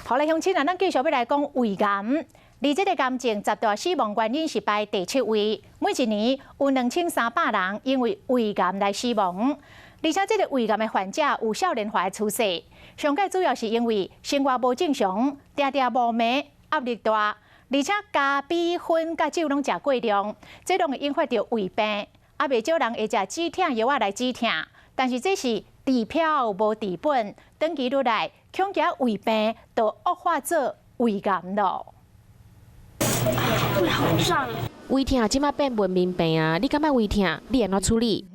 好來，鄉親啊，咱繼續欲來講胃癌。而這個癌症十大死亡原因是排第七位，每一年有2300人因為胃癌來死亡。而且這個胃癌的患者有少年化的趨勢，上蓋主要是因為生活無正常，定定無眠，壓力大，而且咖啡、薰佮酒攏食過量，這攏會引發著胃病。啊，袂少人會食止疼藥仔來止疼，但是這是治標無治本，長期落來，恐驚胃病就惡化做胃癌囉。胃好脹。胃疼這馬變文明病啊！你感覺胃疼，你按怎處理？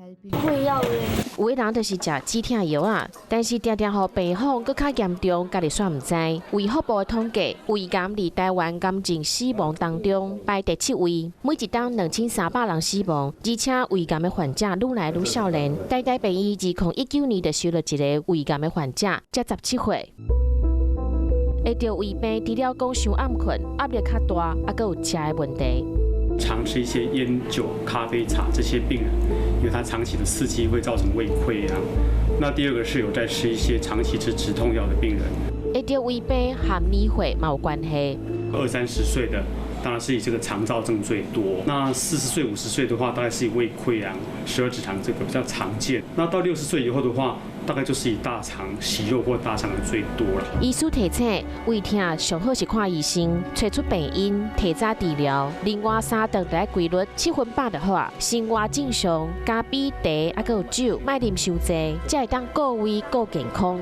胃藥咧。有的人就是食止疼藥仔，但是定定予病況閣較嚴重，家己煞毋知。衛福部的統計，胃癌佇台灣癌症死亡當中排第七位，每一冬2300人死亡，而且胃癌的患者愈來愈少年。台大病院2019年就收了一个胃癌的患者，才17歲。會著胃病，除了講傷暗睏、壓力較大，猶閣有食的問題。常吃一些菸酒、咖啡、茶這些病人，因為他長期的刺激會造成胃潰瘍。那第二個是有在吃一些長期吃止痛藥的病人。會著胃病和年歲嘛有關係。二三十歲的，當然是以這個腸躁症最多。那40歲、50歲的話，大概是以胃潰瘍、十二指腸這個比較常見。那到60歲以後的話，大概就是以大腸息肉或大腸癌最多了。醫師提醒，胃疼上好是看醫生，揣出病因，提早治療。另外三頓著愛規律，七分飽就好啊。生活正常，咖啡、茶猶閣有酒，莫啉傷濟，才會當顧胃顧健康。